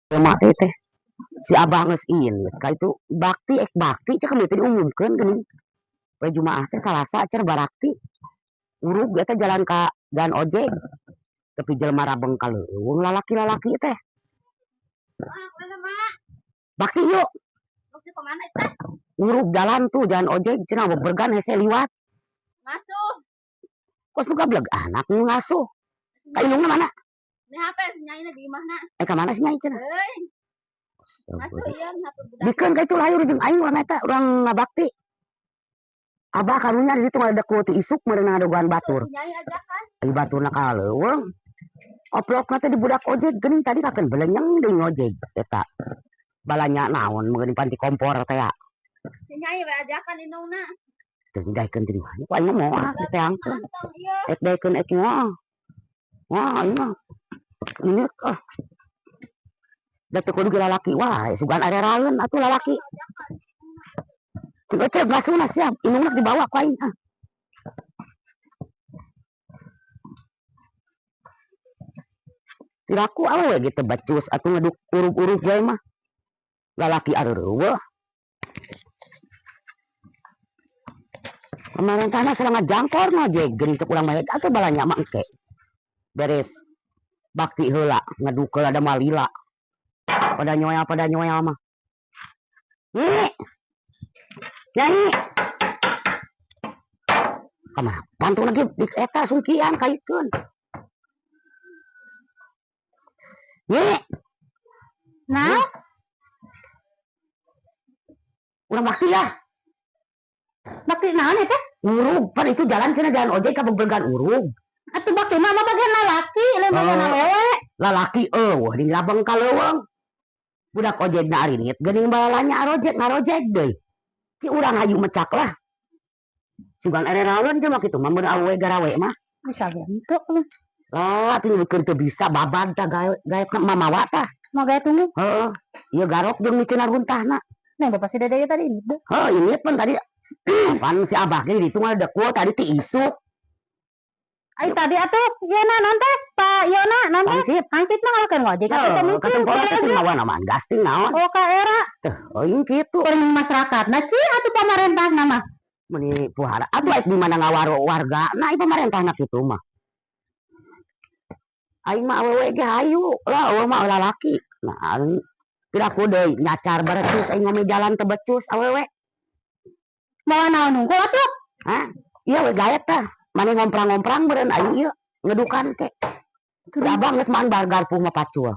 Mak teh si Abah geus ieu ka itu bakti ek bakti cek teh diumumkeun geuning. Poe Jumaah teh Salasa cer barakti. Urug eta jalan ka jalan ojek. Tapi jelema rabeng ka leuweung lalaki-lalaki teh. Bakti yuk. Urug jalan tuh jalan ojek cenah bebergan hese liwat. Ngasuh. Kos nu gableg anak nu ngasuh. Ka indungna mana? Ini HP si Nyai di imahna. Eh ka mana si Nyai cenah? Euy. Ngasuh ieu HP budak. Bikeun ka itu layur jeung aing urang eta urang ngabakti. Abah karunya di ditu ngadekul ti isuk meureun ngadogoan batur. Si Nyai ajakan. Ai baturna ka leuweung. Oplokna teh di budak ojek geuning tadi kakeun belenyeng deui ngojek eta. Balanya naon meureun panti kompor teh ya. Si Nyai we ajakan indungna. Teu daekeun di mana? Ku aing mah moal diteangkeun. Mantong ieu. Ek daekeun ek moal. Wah, aing mah. Ini ah. Da teu kudu ge lalaki wae, sugan areraeun atuh lalaki. Cing teh ngasuhna siap, indungna dibawa ku aing ah. Tiraku awewe ge teu becus atuh ngeduk urug-urug wae mah. Lalaki areueuh. Pemerintahna sedang ngajangkor ngojek geuning cek urang mah atuh balanya mah engke. Beres. Bakti heula ngeduk heula da malila. Pada nyoel mah. Nyi. Nyai. Kamana? Pantu lagi di eta sungkian kaitkeun. Nyi. Nah. Urang bakti ya. Bakti naon eta? Urug, pan itu jalan cenah jalan ojek ka bebergan urug. Atuh bakti mah bagian lalaki, lain bagian Oh. awewe. Lalaki eueuh di labeng ka leuweung. Budak ojek na arinit geuning balalanya arojek ngarojek deui. Si urang hayu mecak lah. Sugan ereraeun teh mah kitu mah mun awewe garawe mah. Bisa bentuk lu. Lah atuh nyebutkeun teu bisa babad tah gawe gawe mamawa tah. Mau gawe tunggu? Heeh. Ieu garok jeung miceuna runtahna. Nah, bapak si Dede tadi ini. Heuh, ini pun tadi pan si Abah ge ditu ngadekul tadi ti isuk. Ai tadi atuh ieu na naon teh? Pak Yona naon teh? Hansip. Hansip mah ngalakeun ngojek atuh teh Heuh, mungkin. ketempel teh teu mawa namaan gasting naon. Oh, ka era. Teh, euy kitu. Keur masyarakatna sih atuh pamarentahna mah. Meuni puhara atuh aya di mana ngawaro warga na ieu pamarentahna kitu mah. Aing mah awewe ge hayu lah eueuh mah lalaki. Nah, piraku deui nyacar barecus aing ngome jalan teu becus awewe. Mawa naon nunggu atuh? Hah? Ieu we gaet tah. Mane ngomprang-ngomprang beureun aing ieu ngedukan teh. Si Abah geus maan bar garpu mah pacul.